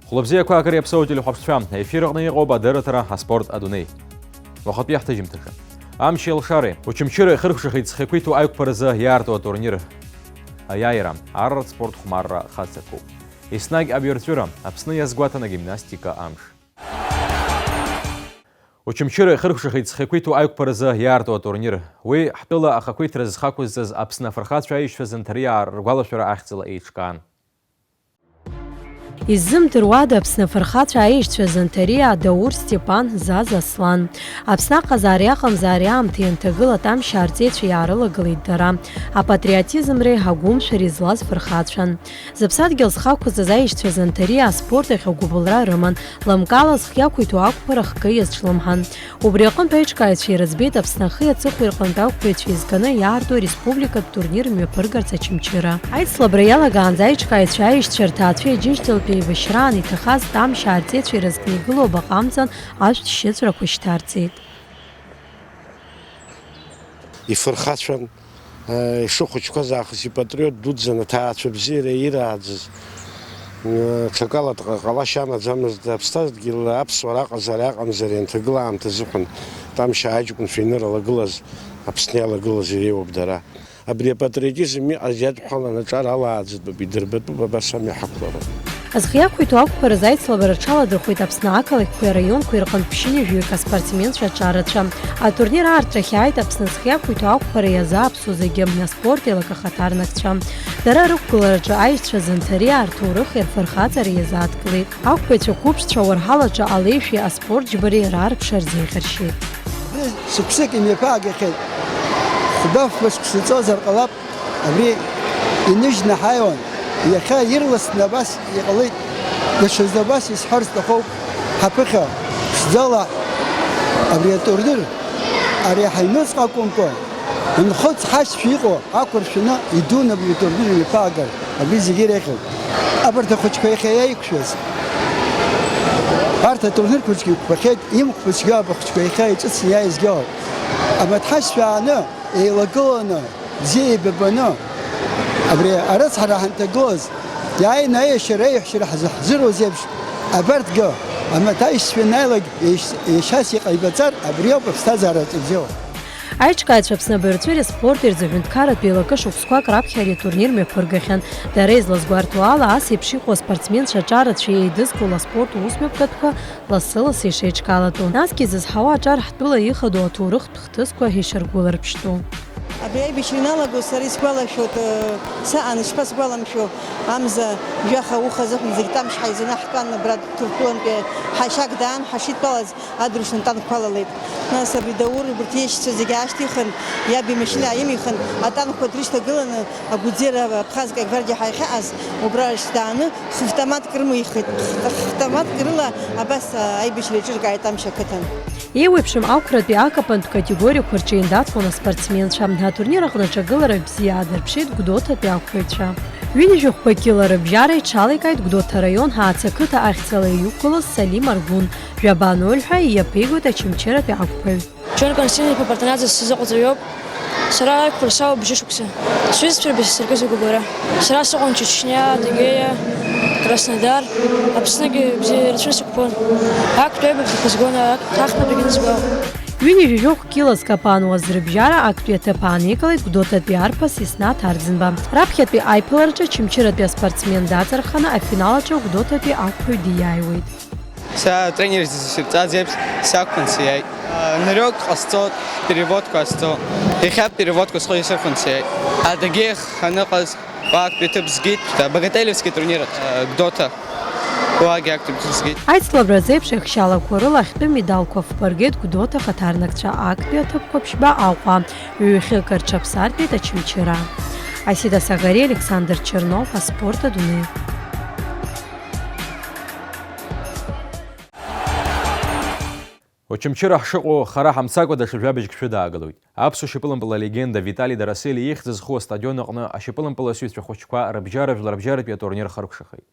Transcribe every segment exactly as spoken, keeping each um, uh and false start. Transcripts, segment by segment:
Хәлыбзиақәа, акыр иаԥсоу ателехәаԥшцәа, аефир аҟны иҟоуп адырраҭара «Аспорт адунеи». Уахатәи ҳҭыжьымҭаҿы. Амчи алшареи. Очамчыра ихыркәшахеит зхы еиқәиҭу аиқәԥаразы иаарту атурнир аиааира. Арратә спорт хәмарра хацақәоуп. Еснагь абаҩрҵәыра, Аԥсны иазгәаҭан агимнастика амш. Очамчыра ихыркәшахеит зхы еиқәиҭу аиқәԥаразы иаарту атурнир. Уи ҳтәыла ахақәиҭра зхы ақәызҵаз Аԥсны афырхацәа аишьцәа Занҭариаа ргәалашәара ахьӡала еиҿкаан. Иззымдыруада Аԥсны афырхацәа аишьцәа Занҭариаа Даур Степан, Заза Аслан? Аԥсны аҟазаареи аҟамзаареи аамҭеи анҭагыла Тамшьаа арҵеицәа иаарылагылеит дара. Апатриотизмреи агәымшәареи злаз фырхацәан. Зыԥсадгьыл зхы ақәызҵаз аишьцәа Занҭариаа аспорт ахь агәыбылра рыман, лымкаала зхы иақәиҭу ақәԥара хкы иазҿлымҳан. Убри аҟынтә аиҿкааҩцәа ирыӡбеит Аԥсны ахи аҵыхәеи рҟынтә ақәԥаҩцәа еизганы иаарту ареспубликатә турнир мҩаԥыргарц Очамчыра. Аицлабра иалагаанӡа аиҿкааҩцәа аишьцәа рҭаацәеи аџьынџьтәылатәи еибашьраан иҭахаз Тамшьаа арҵеицәа ирызкны игылоу абаҟа амҵан ашәҭ шьыҵәрақәа шьҭарҵеит. Ифырхацәан. Ишыхәыҷқәаз аахыс ипатриот дуӡӡан, аҭаацәа бзиара ирааӡаз, ҽакала дҟа-, ҟалашьа амаӡамызт, аԥсадгьыл аԥсуара аҟазаара аҟамзареи анҭагыла аамҭа азыҳәан Тамшьаа аҷкәынцәа ианыралагылаз, Аԥсны иалагылаз иреиуоуп дара. Абри апатриотизм иҟаз иадҳәалан аҿар алааӡатәуп, идырбатәуп, абас амҩа ҳақәлароуп. Зхы иақәиҭу ақәԥаразы аицлабра рҽаладырхәеит Аԥсны ақалақьқәеи араионқәеи рҟынтә ԥшьынҩажәаҩык аспортсменцәа аҿарацәа. Атурнир аартра ахь иааит Аԥсны зхы иақәиҭу ақәԥара иазааԥсо зегьы, аспорт еилак ахаҭарнакцәа. Дара рықәгылараҿы аишьцәа Занҭариаа рҭоурыхи рфырхаҵареи иазааҭгылеит. Ақәԥаҩцәа қәыԥшцәа ауарҳалаҿы алеишәеи аспорт џьбареи раарԥшра рзеиӷьаршьеит. Абри шықәсык имҩаԥаагахьеит. Хәба-фба шықәса ҵуазар ҟалап. Абри иныжьны ҳаиуан. Иахьа ирласны абас иҟалеит. Даҽазны абас исҳәар сҭахуп. Ҳаԥыхьа ԥшӡала абри атурнир, ари ҳаҩнуҵҟа акәымкәа, нхыҵ ҳашьцәа иҟоу ақәыршәаны идуны абри атурнир имҩаԥаагар, абри зегьы иреиӷьуп. Абарҭ ахәыҷқәа иахьа иаиқәшәаз, арҭ атурнирқәа зегьы иқәԥахьеит, имқәԥо зегьы абахәыҷқәа иахьа иҿыцны иааизгьы ыҟоуп. Амаҭ ҳашьцәа ааны, еилагыланы, бзиа еибабаны, абри арыцҳара ҳанҭагылаз, иааины аиашьара, аиаҳәшьара ҳзы-, ҳзыруз еиԥш, абарҭгьы, амаҭ аишьцәа ианааилак, еишь-, еишьас иҟаиҵар, абриоуп аԥсҭазаара аҿыбжьоу. Аиҿкааҩцәа Аԥсны абаҩрҵәыреи аспорти рзы ҳәынҭқарратә еилакы шықәсқәак раԥхьа ари атурнир мҩаԥыргахьан. Дара излазгәарҭо ала, ас еиԥш иҟоу аспортсменцәа аҿарацәа еидызкыло аспорт усмҩаԥгатәқәа лассы-лассы ишеиҿкаалатәу. Насгьы зызҳауа аҿар ҳтәыла ихадоу аҭоурыхтә хҭысқәа ишаргәыларԥштәу. Абри аибашьра иналагоз сара исгәалашәоит, э, саан, ишԥасгәаламшәо, амза жәаха ауха азыҳәан зегь Тамшь ҳаизаны ҳтәан, абра Ҭырқәтәылантәи ҳашьак даан, ҳашидтәалаз адырҩаҽны атанкқәа алалеит. Нас абри Даур убарҭ иашьцәа зегь аашьҭихын, иаб имашьына ааимихын, атанкқәа дрышьҭагыланы, агәыӡера Абхазская гвардиа ҳәа иахьаҟаз, убра рышьҭ дааны, хыфтоматк рымихит. Хыфтоматк рыла абас аибашьра еиҿыркааит Тамшь ақыҭан. Еиуеиԥшым ақәратәи акапантә категориақәа рҿы еиндаҭлон аспортсменцәа. Атурнир аҟны аҿагылара бзиа аадырԥшит Гәдоуҭатәи ақәԥаҩцәа. Ҩынҩажәи хәба кьыла рыбжьара иҽаликааит Гәдоуҭа араион Ҳаацы ақыҭа ахьӡала иқәгылоз Салим Аргәын, жәаба ноль ҳәа иаԥигоит Очамчыратәи ақәԥаҩ. Џьон Константин-иԥа Партанаӡе сзыҟаҵаҩоуп. Сара аиқәԥара салоуп бжьышықәса. Сҩызцәа рбжьы сыркыз агәыбылра. Сара сыҟан Чечниа, Адыгеиа, Краснодар, Аԥсныгьы бзиа ирацәаны сықәԥон. Актәи аибабзиақәа збон, а-, ахԥатәигьы анызбо. Ҩынҩажәи жәохә кьыла зкапануаз рыбжьара актәи аҭыԥ ааникылеит Гәдоуҭатәи арԥыс Иснаҭ Арӡынба. Раԥхьатәи аиԥылараҿы Очамчыратәи аспортсмен даҵарханы, афинал аҿы Гәдоуҭатәи ақәԥаҩ диааиуеит. Са атренер сирҵаз еиԥш сақәԥан сиааит. Нырҩык ҟасҵоит, переводқәа ҟасҵо. Иахьа переводқәа схы исырхәан сиааит. Адыгеиа ханыҟаз уа актәи ҭыԥ згеит, Богателевски турнир, Гәдоуҭа. Уагьы актәи ҭыԥ згеит. Аицлабра азеиԥш еихшьаалақәа рыла ахьтәы медалқәа фба ргеит Гәдоуҭа ахаҭарнакцәа, актәи аҭыԥқәа ԥшьба Аҟәа, ҩ-хьык рҽаԥсартәит Очамчыра. Асида Саӷариа, Александр Чернов, аспорт адунеи. Очамчыра ҳшыҟоу хара ҳамцакәа даҽа жәабжьк шәыдаагалоит. Аԥсуа шьапылампыл алегенда Витали Дараселиа ихьӡ зху астадион аҟны ашьапылампыласҩцәа хәыҷқәа рыбжьара жәларбжьаратәи атурнир хыркәшахеит.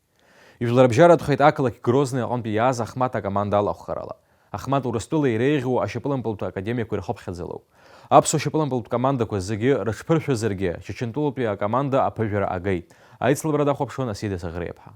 Ижәларбжьаратәхеит ақалақь Грозный аҟынтә иааз Ахмаҭ акоманда алахәхарала. Ахмаҭ Урыстәыла иреиӷьу ашьапылампылтә академиақәа ирхыԥхьаӡалоуп. Аԥсуа шьапылампылтә командақәа зегьы рыҽԥыршәазаргьы, Чачантәылатәи акоманда аԥыжәара агеит. Аицлабра дахәаԥшуан Асида Саӷреиаԥҳа.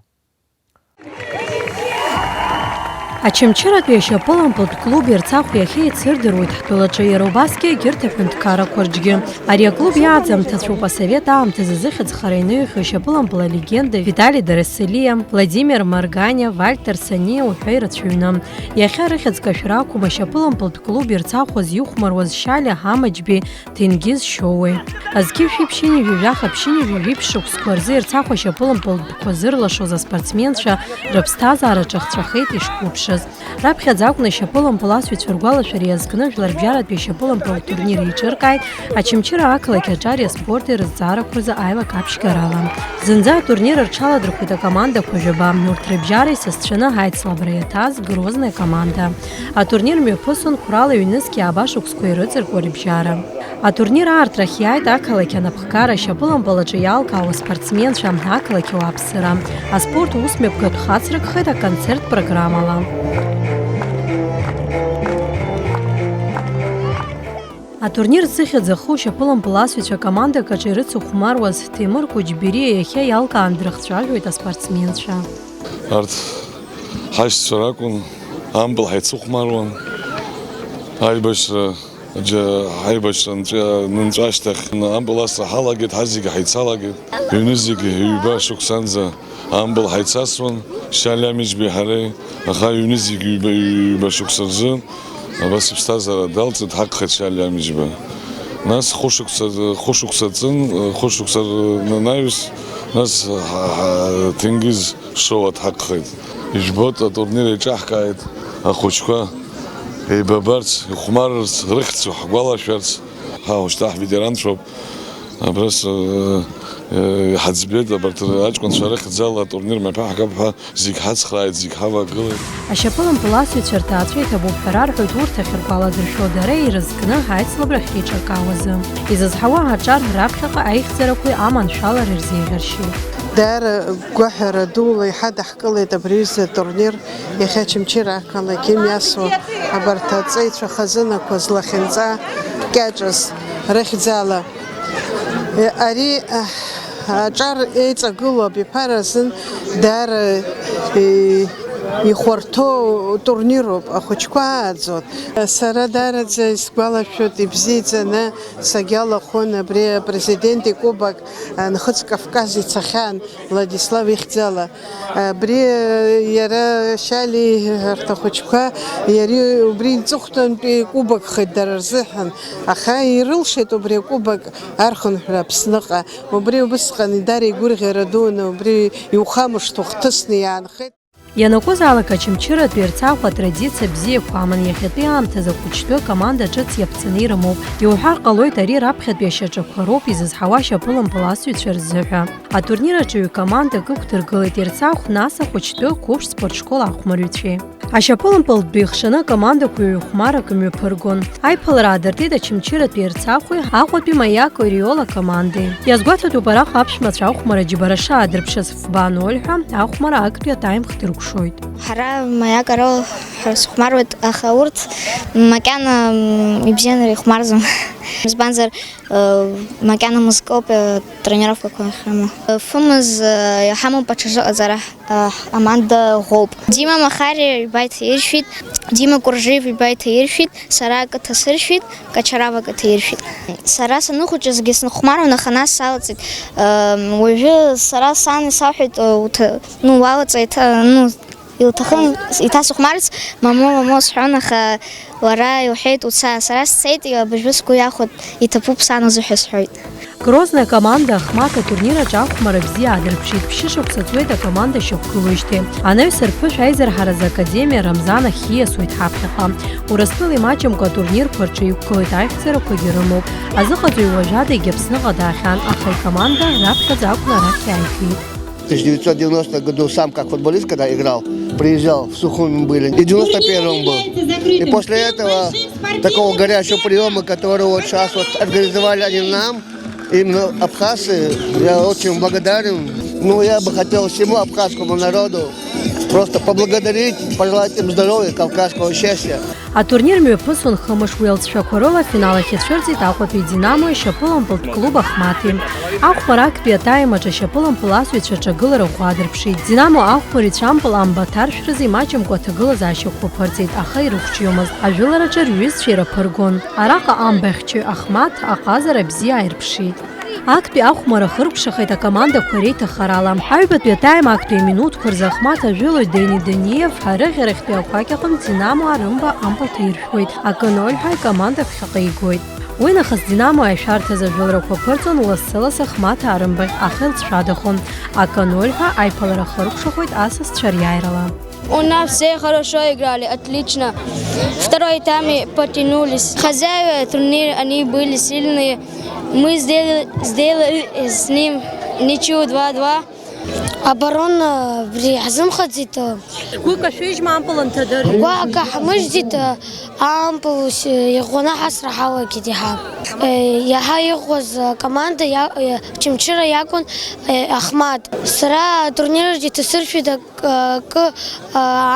Очамчыратәи ашьапылампылтә клуб Ерцахә иахьа еицырдыруеит ҳтәылаҿы, иара убасгьы егьырҭ аҳәынҭқаррақәа рҿгьы. Ари аклуб иааӡамҭацәоуп асовет аамҭазы зыхьӡ хара инаҩхьоу ашьапылампыл алегенда Витали Дараселиа, Владимир Марганиа, Вальтер Саниа уҳәа ирацәаҩны. Иахьа рыхьӡ кашәара ақәым ашьапылампылтә клуб Ерцахә азихәмаруаз Шьалиа Ҳамаџьбеи Ҭенгиз Шьоуеи. Зқьи жәшәи ԥшьынҩажәи жәаха, ԥшьынҩажәи жәиԥшь шықәсқәа рзы Ерцахә ашьапылампылтәқәа зырлашоз аспортсменцәа рыԥсҭазаара ҿахҵәахеит ишқәыԥшыз. Раԥхьаӡа акәны ашьапылампыласҩцәа ргәалашәара иазкны жәларбжьаратәи ашьапылампылтә турнир еиҿыркааит Очамчыра ақалақь аҿари аспорти рызҵаарақәа рзы аилак аԥшьгарала. Зынӡа атурнир рҽаладырхәит акомандақәа жәаба, урҭ рыбжьара исасцәаны аицлабра иаҭаз Грозный акоманда. Атурнир мҩаԥысон қәрала ҩнызқьи ааба шықәсқәа ирыҵаркуа рыбжьара. Атурнир аартрахь иааит ақалақь анапхгара, ашьапылампыл аҿы иалкаауа аспортсменцәа, ақалақь ауааԥсыра. Аспорт усмҩаԥгатә хацракхеит аконцерттә программала. Атурнир зыхьӡ аху ашьапылампыласҩцәа командак аҿы ирыцыхәмаруаз Ҭемыр Кәыҷбериа иахьа иалкаан дрыхцәажәоит аспортсменцәа. Арҭ ҳашьцәа ракәын, ампыл ҳаицыхәмаруан, аибашьра Џьа-, ҳаибашьра нҵәа-, нынҵәа ашьҭахь, ампыл асра ҳалагеит, ҳазегьы ҳаицалагеит. Ҩнызқьи ҩба шықәсанӡа ампыл ҳаицасуан, Шьалиа Ҳамаџьбеи ҳареи, аха ҩнызқьи ҩба, ҩба шықәса рзы абас иԥсҭазаара далҵит, ҳагхеит Шьалиа Ҳамаџьба. Нас хәышықәса, хәышықәса ҵын, хәышықәса рнанаҩс, нас ҳа, ҳа, Ҭенгиз Шоуа дҳагхеит. Ижәбоит, атурнир еиҿаҳкааит ахәыҷқәа еибабарц, ихәмарырц, рыхьӡ ҳгәалашәарц. Ҳа уажәшьҭа ҳветеранцәоуп. Абра с-, э, э, иҳаӡбеит, абарҭ аҷкәынцәа рыхьӡала атурнир мҩаԥаҳгап ҳәа зегь ҳацхрааит, зегь ҳавагылеит. Ашьапылампыласҩцәа рҭаацәа иҭабуп ҳәа рарҳәоит урҭ ахьыргәаладыршәо, дара ирызкны аицлабра ахьеиҿыркаауазы. Изызҳауа аҿар раԥхьаҟа аихьӡарақәеи аманшәалареи рзеиӷьаршьеит. Даара гәаҳәара дула иҳадаҳкылеит абри аҩыза атурнир, иахьа Очамчыра ақалақь имҩасуа абарҭ аҵеицәа хазынақәа злахьынҵа кьаҿыз рыхьӡала. Ари, аҳ, аҿар еиҵагылоу абиԥара азын даара, е, ихәарҭоу турнируп, ахәыҷқәа ааӡоит. Сара даараӡа исгәалашәоит, ибзиаӡаны сагьалахәын абри апрезидент икубок, а, Нхыҵ Кавказ ицахьан Владислав ихьӡала. Абри, а, иара Шьали, арҭ ахәыҷқәа, иара убри иҵыхәтәантәи кубокхеит дара рзыҳәан. Аха ирылшеит убри акубок архынҳәра Аԥсныҟа. Убри убысҟан дара игәырӷьара дуны, убри иухамышҭуа хҭысны иаанхеит. Ианакәызаалак Очамчыратәи Ерцахә атрадициа бзиақәа аман, иахьатәи аамҭазы ахәыҷтәы акоманда ҿыц иаԥҵаны ирымоуп. Иуҳәар ҟалоит, ари раԥхьатәи ашьаҿақәа роуп изызҳауа ашьапылампыласҩцәа рзыҳәа. Атурнир аҿы ҩ-командак ықәдыргылеит Ерцахә, нас ахәыҷтәы Қәыԥш спортшкол ахәмарҩцәеи. Ашьапылампылтәи ихшаны акомандақәа ҩ-хәмарак мҩаԥыргон. Аиԥылара аадыртит Очамчыратәи Ерцахәи Аҟәатәи Маиак Ориол акомандеи. Иазгәаҭатәуп араҟа аԥшәмацәа ахәмара џьбара шаадырԥшыз, фба ноль ҳәа ахәмара актәи атайм хдыркәшоит. Ҳара Маиак Ориол ҳәа сыхәмаруеит, аха урҭ макьана, м, ибзианы ихәмарӡом. Избанзар, э, макьана мызкоуп, э, тренировкақәа ахьрымоу. Э, фымз, э, иҳамоуп аҽазыҟаҵара. Аҳ, аманда ӷәӷәоуп. Дима Махариа ҩба иҭаиршәит, Дима Куржиев ҩба иҭаиршәит, сара акы ҭасыршәит, Качарава акы ҭаиршәит. Сара саныхәыҷызгьы снахәмаруан, аха нас салаҵит. Ам, уажәы сара сан исалҳәеит, уҭа-, ну, уалаҵа, иҭа-, ну, илҭахын иҭасыхәмарц, мамо, мамо сҳәон, аха Лара илҳәеит, уца, сара сцеит, абыржәы сгәы иахәоит, иҭабуп сан азыҳәа сҳәоит. Грозный акоманда ахмаҭа атурнир аҿы ахәмара бзиа аадырԥшит, ԥшьышықәса ҵуеит акоманда шьақәгылоижьҭеи. Анаҩс рԥышә аизырҳаразы академиа Рамзан ахь ииасуеит ҳаԥхьаҟа. Урыстәыла имаҷымкәа атурнирқәа рҿы иқәгылеит, аихьӡарақәагьы рымоуп. Азыҟаҵаҩ уажәадагьы Аԥсныҟа даахьан, аха икоманда раԥхьаӡа акәны арахь иааигеит. В тысяча девятьсот девяностом году сам как футболист, когда играл, приезжал в Сухуми, мы были. И девяносто первом был. И после этого такого горячего приема, который вот сейчас вот организовали они нам, именно абхазцы, я очень благодарен. Ну, я бы хотел всему абхазскому народу Просто поблагодарить, пожелать им здоровья, кавказского счастья. Атурнир мҩаԥысуан хымш, уи алҵшәақәа рыла афинал ахь ицәырҵит Аҟәатәи Динамо-и ашьапылампылтә клуб Ахмаҭи. Ахәмарра актәи атаим аҿы ашьапылампыласҩцәа аҿагылара ӷәӷәа адырԥшит. Динамо ахәмарицәа ампыл амба аҭаршәраз имаҷымкәа аҭагылазаашьақәа ԥырҵеит, аха ирықәҿиомызт. Ажәылараҿы рҩызцәа ираԥыргон. Араҟа амбахьчаҩ Ахмаҭ аҟазара бзиа ааирԥшит. Актәи ахәмарра хыркәшахеит акомандақәа реиҭахарала. Аҩбатәи атаим актәи аминуҭқәа рзы Ахмаҭ ажәылои Дени Даниев арыӷьарахьтәи ақәакь аҟынтә Динамо арымба ампыл ҭаиршәуеит, акы ноль ҳәа икоманда ԥхьаҟа игоит. Уинахыс Динамо ашәарҭаз ажәыларақәа ԥырҵон, лассы-лассы Ахмаҭ арымбаӷь ахьылҵшәадахон, акы ноль ҳәа аиԥылара хыркәшахоит асасцәа риааирала. У нас все хорошо играли, отлично. Второй тайме потянулись. Хозяева турнира, они были сильные. Мы сделали, сделали с ним ничью два два. Оборона абри ҳзымхаӡеит. Гәык ашәыжьма ампыл анҭадыржә. Гәаак ҳмыжьӡеит, ампыл иӷәӷәаны ҳасра ҳалагеит иаҳа. Иаҳа иӷәӷәаз акоманда иа-, Чымчыра иакәын, Ахмаҭ. Сара атурнир аҿы иҭасыршәит акы,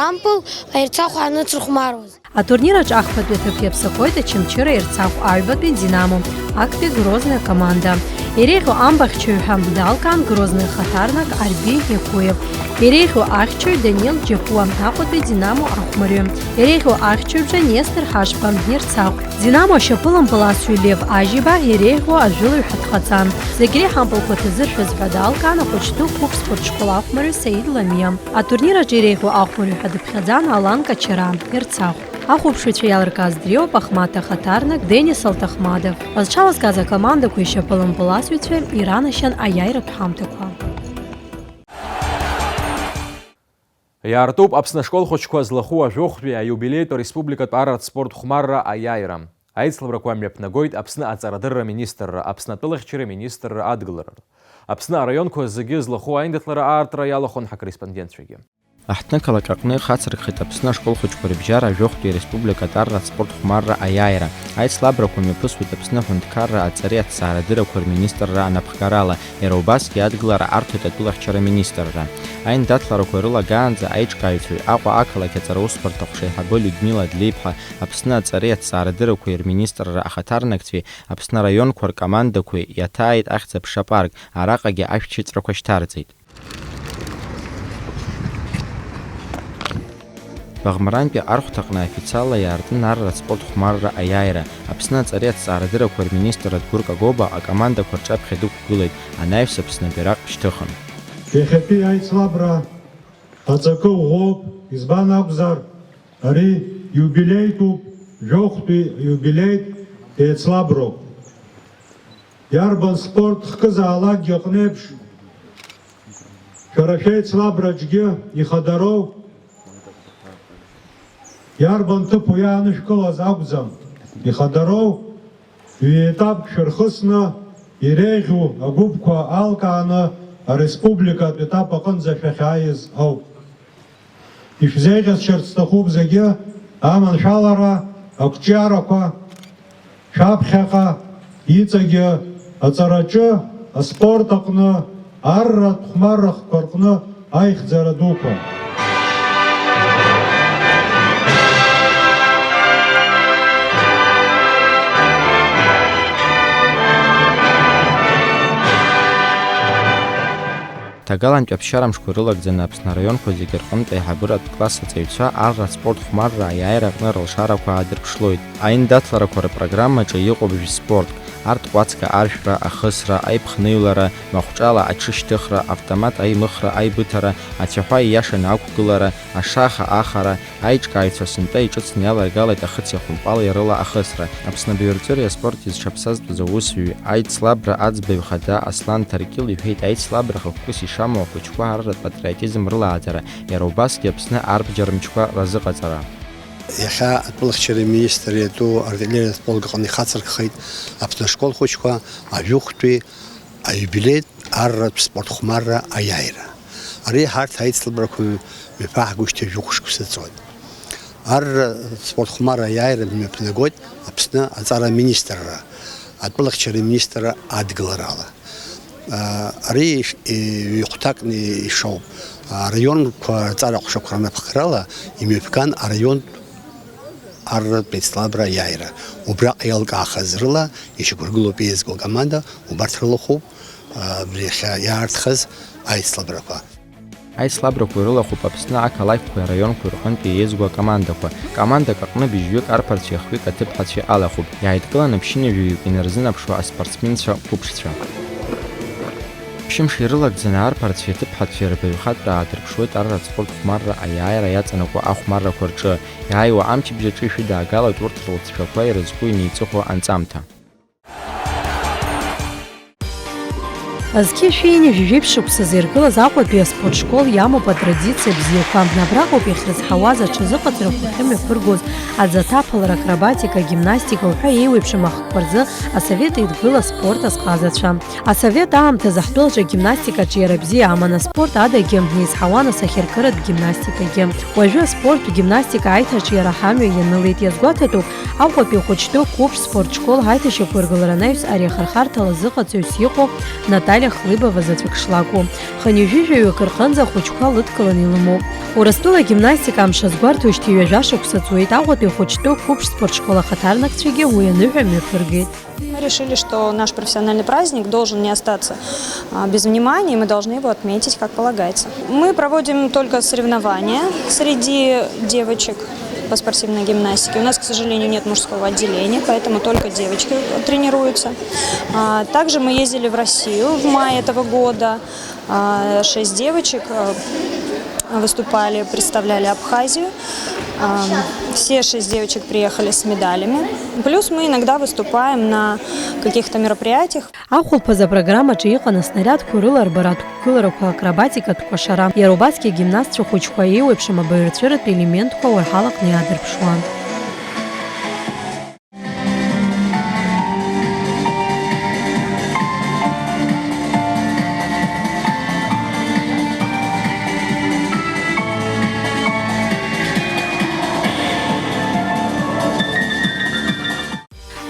ампыл аирцахә ҳаныцрыхәмаруаз. Атурнир аҿы ахԥатәи аҭыԥ иаԥсахоит Очамчыра Ерцахә аҩбатәи Динамо, актәи Грозный акоманда. Иреиӷьу амбахьчаҩ ҳәа далкаан Грозный ахаҭарнак Арби Якуев. Иреиӷьу ахьчаҩ Данил Џьапуа, Аҟәатәи Динамо ахәмарҩы. Иреиӷьу ахьчаҩбжа Нестор Ҳашба, Ерцахә. Динамо ашьапылампыласҩы Лев Ажьиба иреиӷьу ажәылаҩ ҳәа дҟаҵан. Зегь реиҳа ампылқәа ҭазыршәыз ҳәа далкаан ахәыҷтәы қәыԥ спортшкол ахәмарҩы Саид Ламиа. Атурнир аҿы иреиӷьу ахәмарҩы ҳәа дыԥхьаӡан Алан Качара, Ерцахә. Ахәаԥшыҩцәа иалыркааз дреиуоуп Ахмаҭ ахаҭарнак Денис Алҭахмадов. Зҽалазкааз акомандақәа ишьапылампыласҩцәа иранашьан аиааиратә ҳамҭақәа. Иаартуп Аԥсны ашкол хәыҷқәа злахәу ажәохәтәи аиубилеитә ареспубликатә арратә спорт хәмарра аиааира. Аицлабрақәа мҩаԥнагоит Аԥсны аҵарадырра аминистрра, Аԥсны атәылахьчара министрра адгылара. Аԥсны араионқәа зегьы злахәу аиндаҭлара аартра иалахәын ҳакорреспондентцәагьы. Аҳҭнықалақь аҟны ихацыркхеит Аԥсны ашкол хәыҷқәа рыбжьара ажәохәтәи ареспубликатә арратә спорт хәмарра аиааира. Аицлабрақәа мҩаԥысуеит Аԥсны аҳәынҭқарра аҵареи аҭҵаарадыррақәа рминистрра анапхгарала, иара убасгьы адгылара арҭоит атәылахьчара министрра. Аиндаҭларақәа ирылагаанӡа аиҿкааҩцәеи Аҟәа ақалақь аҵара усбарҭа аҟәша аиҳабы Людмила Длеиԥҳа, Аԥсны аҵареи аҭҵаарадыррақәеи рминистрра ахаҭарнакцәеи Аԥсны араионқәа ркомандақәеи иаҭааит ахьӡ аԥшапарк, араҟагьы ашәҭшьыҵәрақәа шьҭарҵеит. Баӷмарантәи архәҭаҟны официалла иаартын арратә спорт хәмарра аиааира. Аԥсны аҵареи аҭҵаарадыррақәа рминистр Адгәыр Кагоба акомандақәа рҿаԥхьа дықәгылеит, анаҩс Аԥсны абираҟ шьҭыхын. Иахьатәи аицлабра аҵакы ӷәӷәоуп, избан акәзар, ари иубилеитәуп, жәохәтәи иубилеит еицлаброуп. Иарбан спорт хкызаалакгьы аҟнеиԥш, шәара шәеицлабраҿгьы ихадароу, иарбан ҭыԥу иаанышәкылаз акәӡам, ихадароу, ҩ-етапк шәырхысны, иреиӷьу агәыԥқәа алкааны ареспубликатә етап аҟынӡа шәахьааиз ауп. Ишәзеиӷьасшьарц сҭахуп зегьы аманшәалара, ақәҿиарақәа, шәаԥхьаҟа иҵегьы аҵараҿы, аспорт аҟны, арратә хәмаррақәа рҟны аихьӡара дуқәа. Ҭагалантәи аԥсшьарамшқәа ирылагӡаны Аԥсны араионқәа зегьы рҟынтә аиҳабыратә класс аҵаҩцәа арратә спорт хәмарра аиааира аҟны рылшарақәа аадырԥшлоит. Аиндаҭларақәа рпрограммаҿы иҟоуп жәспортк, арҭ кәацқьа аршәра, ахысра, аиԥхныҩлара, махәҿала аҽышьҭыхра, автомат аимыхра, аибыҭара, ацәаҳәа ииашаны ақәгылара, ашаха ахара, аиҿкааҩцәа сынтәа иҿыцны иаларгалеит ахыци ахәымпали рыла ахысра. Аԥсны абаҩрҵәыреи аспорти зҽаԥсазтәыз аусҩы, аицлабра аӡбаҩ хада Аслан Ҭаркьыл иҳәеит, аицлабра хықәкыс ишамоу ахәыҷқәа арратә патриотизм рылааӡара, иара убасгьы Аԥсны арбџьар мчқәа разыҟаҵара. Иахьа атәылахьчара министр иатәу артиллериатә полк аҟны ихацыркхеит Аԥсны ашкол хәыҷқәа ажәохәтәи аиубилеитә арратә спорт хәмарра аиааира. Ари ҳарҭ аицлабрақәа мҩаԥаҳгоижьҭеи жәохә шықәса ҵуеит. Арратә спорт хәмарра аиааира мҩаԥнагоит Аԥсны аҵара аминистрра, атәылахьчара аминистрра адгыларала. Ари ҩ-хәҭакны ишоуп. Араионқәа рҵара ҟәшақәа рнапхгарала имҩаԥган араионтә арратә еицлабра аиааира. Убраҟа еилкаахаз рыла ишьақәыргылоуп еизго акоманда, убарҭ рылахәуп, а, абри иахьа иаартхаз аицлабрақәа. Аицлабрақәа ирылахәуп Аԥсны ақалақьқәеи араионқәеи рҟынтәи еизго акомандақәа. Командак аҟны быжьҩык арԥарцәеи хҩык аҭыԥҳацәеи алахәуп. Иааидкыланы ԥшьынҩажәаҩык инарзынаԥшуа аспортсменцәа қәыԥшцәа. Ԥшьымш ирылагӡаны арԥарцәеи аҭыԥҳацәеи рбаҩхатәра аадырԥшуеит арратә спорт хәмарра аиааира иаҵанакуа ахәмаррақәа рҿы. Иааиуа амчыбжь аҿы ишәыдаагалоит урҭ рылҵшәақәа ирызку инеиҵыху анҵамҭа. Зқьи шәи ҩынҩажәи жәиԥшь шықәсазы иргылаз Аҟәатәи аспорт школ иамоуп атрадициа бзиақәа. Абраҟоуп иахьрызҳауаз аҽазыҟаҵарақәа ахьымҩаԥыргоз, аӡаҭаԥалара, акробатика, агимнастика уҳәа еиуеиԥшым ахкқәа рзы Асовет Еидгыла аспорт азҟазацәа. Асовет аамҭазы ҳтәылаҿы агимнастика аҿиара бзиа аман, аспорт адагьы еизҳауан асахьаркыратә гимнастикагьы. Уажәы аспорттә гимнастика аиҭаҿиара ҳамҩа ианылеит. Иазгәаҭатәуп, Аҟәатәи ахәыҷтәы қәыԥш спорт школ ҳаиҭашьақәыргылара анаҩс ари ахырхарҭа лазыҟаҵаҩыс иҟоу Наталиа Хлыбова заҵәык шлакәу. Хынҩажәи жәаҩык рҟынӡа ахәыҷқәа лыдкыланы илымоуп. Урыстәыла агимнастика амш азгәарҭоижьҭеи ҩажәа шықәса ҵуеит. Аҟәатәи ахәыҷтәы қәыԥш спорт школ ахаҭарнакцәагьы уи аныҳәа мҩаԥыргеит. Мы решили, что наш профессиональный праздник должен не остаться, а, без внимания, и мы должны его отметить, как полагается. Мы проводим только соревнования среди девочек по спортивной гимнастике. У нас, к сожалению, нет мужского отделения, поэтому только девочки тренируются. А, также мы ездили в Россию в мае этого года. А, шесть девочек, а, выступали, представляли Абхазию. А, все шесть девочек приехали с медалями. Плюс мы иногда выступаем на каких-то мероприятиях. Ахәылԥаз апрограммаҿы иҟан аснариадқәа рыла арбаратә қәгыларақәа, акробатикатә кәашара. Иара убасгьы агимнастцәа хәыҷқәа еиуеиԥшым абаҩрҵәыратә елементқәа уарҳалаҟны иаадырԥшуан.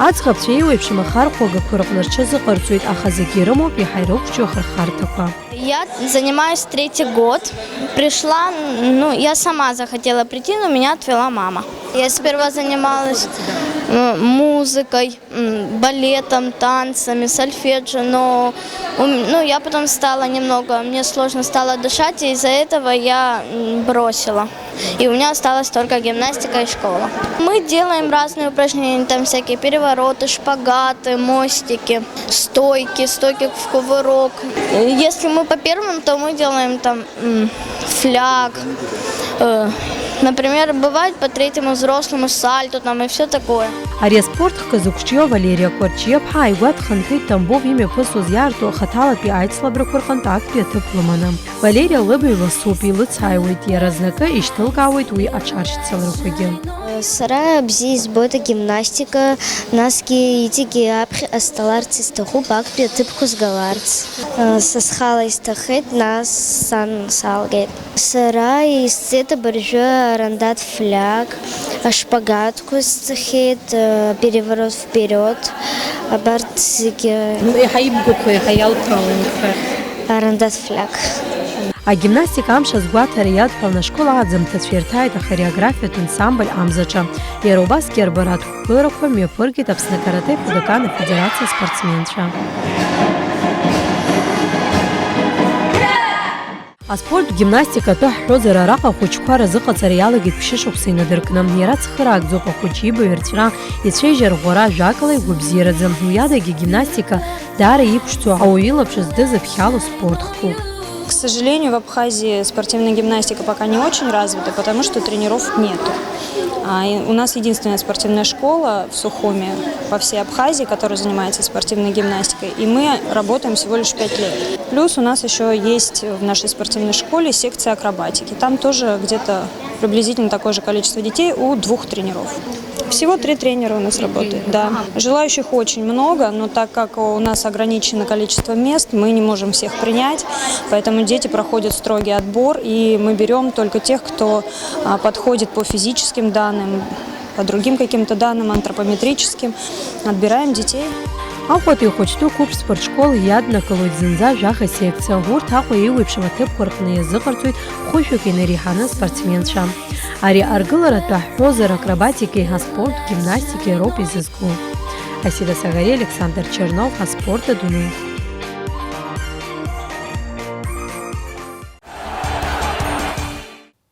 Аӡӷабцәа еиуеиԥшым ахархәагақәа рҟны рҽазыҟарҵоит, аха зегьы ирымоуп иаҳа ирықәҿио ахырхарҭақәа. Я занимаюсь третий год. Пришла, ну, я сама захотела прийти, но меня отвела мама. Я сперва занималась, м, музыкой, м, балетом, танцами, сольфеджио, но, м, ну, я потом стала немного, мне сложно стало дышать, и из-за этого я, м, бросила. И у меня осталась только гимнастика и школа. Мы делаем разные упражнения, там всякие перевороты, шпагаты, мостики, стойки, стойки в кувырок. Если мы по первым, то мы делаем там, м, фляг. Э, например, бывает по третьему взрослому сальто там и всё такое. Ари аспорт хкы зықәҿио Валериа Кәарҷиаԥҳа ааигәа дхынҳәит Тамбов имҩаԥысуаз иаарту ахаҭалатәи аицлабрақәа рҟынтә актәи аҭыԥ лыманы. Валериа лыбаҩ ласуп, илыцааиуеит, иара знакы ишьҭылкаауеит уи аҽаршьцыларақәагьы. Сара бзиа избоит агимнастика, насгьы иҵегьы аԥхьаҟа сцаларц исҭахуп, актәи аҭыԥқәа сгаларц. Са схала исҭахеит, нас сан салгеит. Сара исҵеит абыржәы арандат фляг, ашпагатқәа сҵахьеит, переворот вперед, абарҭ зегьы. Еиҳа ибгәаԥхо, еиҳа иалԥаауа урҭ рахь. Арандат фляг. Агимнастика амш азгәаҭара иадҳәалан ашкол ааӡамҭацәа ирҭааит ахореографиатә ансамбль Амзаҿа. Иара убасгьы арбаратә қәгыларақәа мҩаԥыргеит Аԥсны акарате Фудокан афедерациа аспортсменцәа. Аспорттә гимнастика атәы ҳҳәозар, араҟа ахәыҷқәа разыҟаҵара иалагеит ԥшьышықәса инадыркны. Иара цхыраагӡоуп ахәыҷы ибаҩрҵәра, ицәеижь арӷәӷәара ажәакала игәабзиараӡа. Уи адагьы агимнастика даара иқәшәҵо, ауаҩы илаԥш здыз аԥхьалоу спорт хкуп. К сожалению, в Абхазии спортивная гимнастика пока не очень развита, потому что тренеров нету. А, и у нас единственная спортивная школа в Сухуми по всей Абхазии, которая занимается спортивной гимнастикой, и мы работаем всего лишь пять лет. Плюс у нас ещё есть в нашей спортивной школе секция акробатики. Там тоже где-то приблизительно такое же количество детей у двух тренеров. Всего три тренера у нас работает, да. Желающих очень много, но так как у нас ограничено количество мест, мы не можем всех принять, поэтому дети проходят строгий отбор, и мы берём только тех, кто, а, подходит по физическим данным, по другим каким-то данным, антропометрическим. Отбираем детей. Аҟәатәи ахәыҷтәы қәыԥш спортшкол иаднакылоит зынӡа жәаха секциа. Урҭ Аҟәа еиуеиԥшым аҭыԥқәа рҟны иазыҟарҵоит хәышәҩык инареиҳаны аспортсменцәа. Ари аргыларатәы ҳҳәозар, акробатикеи аспорт гимнастикеи роуп изызку. Асида Сагари, Александр Чернов, аспорт адунеи.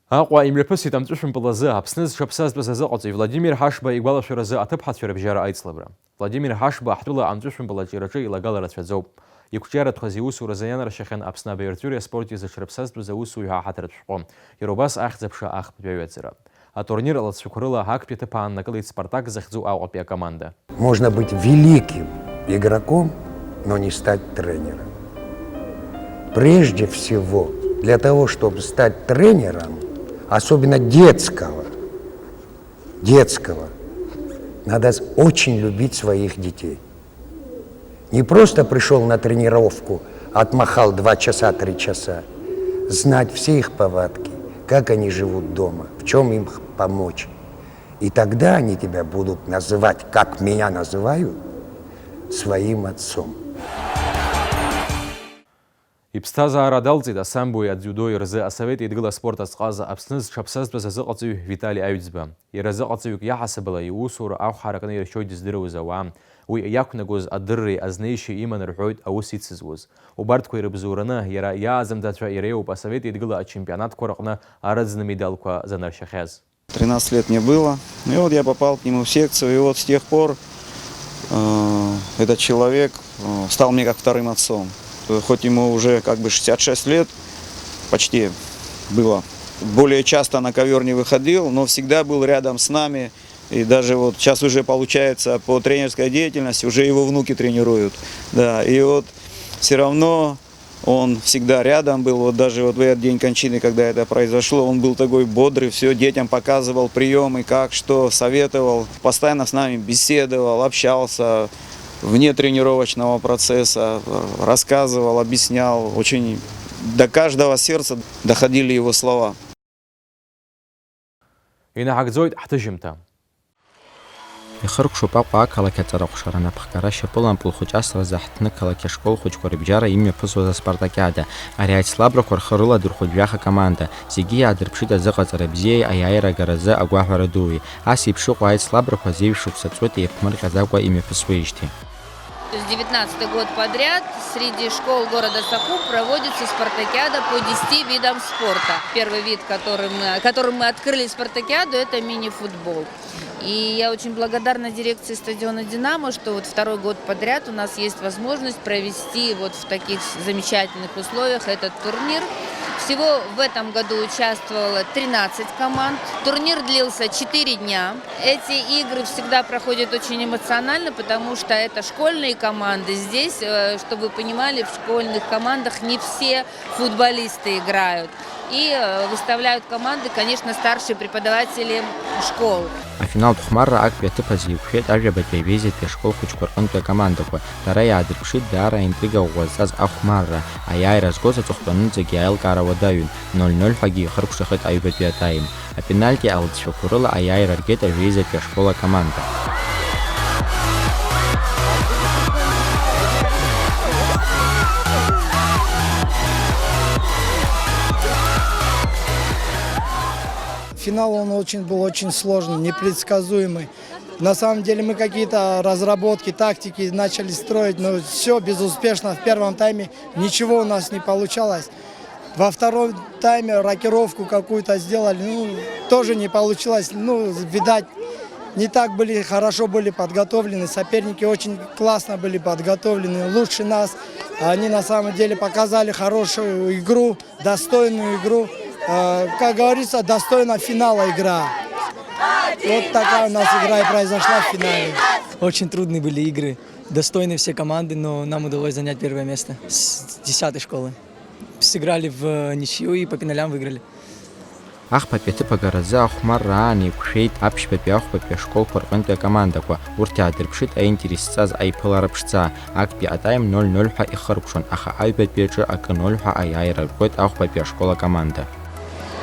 Аҟәа имҩаԥысит амҵәышәымпыл азы Аԥсны зҽаԥсазтәыз азыҟаҵаҩ Владимир Ҳашба игәалашәаразы аҭыԥҳацәа рыбжьара аицлабра. Владимир Ҳашба ҳтәыла амҵәышәымпыл аҿиараҿы илагала рацәаӡоуп. Иқәҿиаратәқәаз иусуразы ианаршьахьан Аԥсны абаҩрҵәыреи аспорти зыҽрыԥсазтәыз аусуҩ ҳәа аҳаҭыртә шәҟәы, ируабас ахьӡ-аԥша ахԥатәи аҩаӡара. Атурнир алҵшәақәа рыла актәи аҭыԥ ааннакылеит Спартак захьӡу Аҟәатәи акоманда. Можно быть великим игроком, но не стать тренером. Прежде всего, для того, чтобы стать тренером, особенно детского, детского, надо с- очень любить своих детей. Не просто пришёл на тренировку, отмахал два часа, три часа. Знать все их повадки, как они живут дома, в чём им х- помочь. И тогда они тебя будут называть, как меня называют, своим отцом. Иԥсҭазаара далҵит асамбои адзиудои рзы Асовет Еидгыла аспорт азҟаза Аԥсны зҽаԥсазтәыз азыҟаҵаҩ Витали Аҩӡба. Иара азыҟаҵаҩык иаҳасабала иусура ахә ҳаракны иршьоит дыздыруаз ауаа, уи иақәнагоз адырреи азнеишьеи иман рҳәоит аус ицызуаз. Убарҭқәа ирыбзоураны иара иааӡамҭацәа иреиуоуп Асовет Еидгыла ачемпионатқәа рҟны арыӡны медалқәа занаршьахьаз. Тринадцать лет мне было. Ну и вот я попал к нему в секцию, и вот с тех пор, э, этот человек, э, стал мне как вторым отцом. Э, хоть ему уже как бы шестьдесят шесть лет, почти было. Более часто на ковёр не выходил, но всегда был рядом с нами. И даже вот сейчас уже получается по тренерской деятельности, уже его внуки тренируют. Да, и вот всё равно он всегда рядом был, вот даже вот в этот день кончины, когда это произошло, он был такой бодрый, всё детям показывал приёмы, как, что, советовал, постоянно с нами беседовал, общался вне тренировочного процесса, рассказывал, объяснял, очень до каждого сердца доходили его слова. Инаҳагӡоит ҳҭыжьымҭа. Ихыркәшоуп Аҟәа ақалақь аҵара аҟәшара анапхгара шьапылампыл хәыҷ асразы ҳҭнықалақь ашкол хәыҷқәа рыбжьара имҩаԥысуаз аспартакиада. Ари аицлабрақәа рхы рыладырхәит жәаха команда. Зегьы иаадырԥшит азыҟаҵара бзиеи аиааира агаразы агәаҳәара дуи. Ас еиԥш иҟоу аицлабрақәа зеижә шықәса ҵуеит еиԥмырҟьаӡакәа имҩаԥысуеижьҭеи. То есть девятнадцатый год подряд среди школ города Сухум проводится спартакиада по десяти видам спорта. Первый вид, который мы, которым мы открыли спартакиаду, это мини-футбол. И я очень благодарна дирекции стадиона «Динамо», что вот второй год подряд у нас есть возможность провести вот в таких замечательных условиях этот турнир. Всего в этом году участвовало тринадцать команд. Турнир длился четыре дня. Эти игры всегда проходят очень эмоционально, потому что это школьные команды. Здесь, э, чтобы вы понимали, в школьных командах не все футболисты играют. И, э, выставляют команды, конечно, старшие преподаватели школ. Афиналтә хәмарра актәи аҭыԥ азы иқәшәеит ажәабатәи авизатәи ашкол хәыҷқәа рҟынтәи акомандақәа. Дара иаадырԥшит даара аинтрига ӷәӷәа зҵаз ахәмарра. Аиааира згоз аҵыхәтәанынӡагьы аилкаара уадаҩын, ноль ноль ҳәагьы ихыркәшахеит аҩбатәи атайм. Апенальти алҵшәақәа рыла аиааира ргеит ажәеизатәи ашкол акоманда. Финал, он очень был очень сложный, непредсказуемый. На самом деле мы какие-то разработки, тактики начали строить, но всё безуспешно. В первом тайме ничего у нас не получалось. Во втором тайме рокировку какую-то сделали, ну, тоже не получилось. Ну, видать, не так были, хорошо были подготовлены. Соперники очень классно были подготовлены, лучше нас. Они на самом деле показали хорошую игру, достойную игру. Э, как говорится, достойна финала игра. Вот такая у нас игра и произошла в финале. Очень трудные были игры, достойные все команды, но нам удалось занять первое место с десятой школы. Сыграли в ничью и по пеналям выиграли. Ахԥатәи аҭыԥ агаразы ахәмарра аан еиқәшәеит аԥшьбатәи ахәбатәи ашколқәа рҟынтәи акомандақәа. Урҭ иаадырԥшит аинтерес зҵаз аиԥылара ԥшӡа. Актәи атайм ноль ноль ҳәа ихыркәшон, аха аҩбатәи аҿы акы ноль ҳәа аиааира ргоит ахәбатәи ашкол акоманда.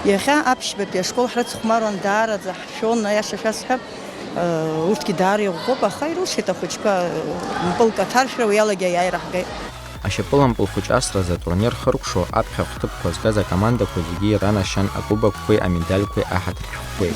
Иахьа аԥшьбатәи ашкол ҳрыцхәмаруан, даараӡа ҳшәон, аиаша шәасҳәап. Урҭгьы даара иӷәӷәоуп, аха ирылшеит ахәыҷқәа, мпылк аҭаршәра уи алагьы аиааира ҳгеит. Ашьапылампыл хәыҷ асразы атурнир хыркәшо аԥхьа ахәҭыԥқәа згаз акомандақәа зегьы иранашьан акубокқәеи амедальқәеи аҳаҭыршәҟәқәеи.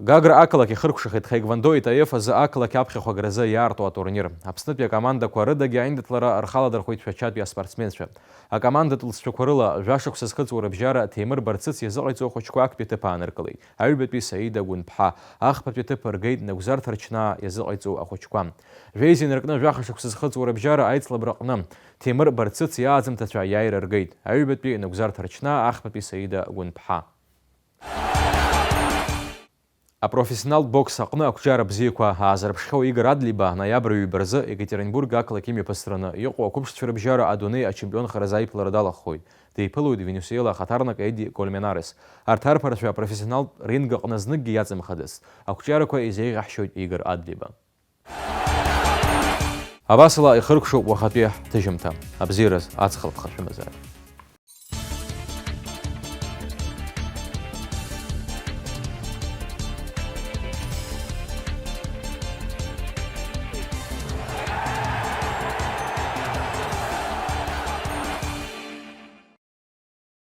Гагра ақалақь ихыркәшахеит тхэквондо итаиф азы ақалақь аԥхьахә агразы иаарту атурнир. Аԥснытәи акомандақәа рыдагьы аиндаҭлара рхаладырхәит шәачатәи аспортсменцәа. Акомандатә лҵшәақәа рыла, жәашықәса зхыҵуа рыбжьара Ҭемыр Барцыц иазыҟаиҵо ахәыҷқәа актәи аҭыԥ ааныркылеит. Аҩбатәи Саида Гәынԥҳа, ахԥатәи аҭыԥ ргеит Нагәзар Ҭарчнаа иазыҟаиҵо ахәыҷқәа. Жәеиза инаркны жәаха шықәса зхыҵуа рыбжьара аицлабраҟны Ҭемыр Барцыц иааӡамҭацәа аиааира ргеит. Аҩбатәи Нагәзар Ҭарчнаа, ахԥатәи Саида Гәынԥҳа. Апрофессионалтә бокс аҟны ақәҿиара бзиақәа аазырԥшхьоу Игор Адлиба ноиабр ҩба рзы Екатеринбург ақалақь имҩаԥысраны иҟоу ақәыԥшцәа рыбжьара адунеи ачемпионхаразы аиԥылара далахоит. Диԥылоит Венесуела ахаҭарнак Еди Кольменарес. Арҭ арԥарцәа апрофессионалтә ринг аҟны зныкгьы иаҵамхадаз ақәҿиарақәа изеиӷьаҳшьоит Игор Адлиба. Абасала ихыркәшоуп уахатәи ҳҭыжьымҭа. Абзиараз, аҵх алԥха шәымазааит.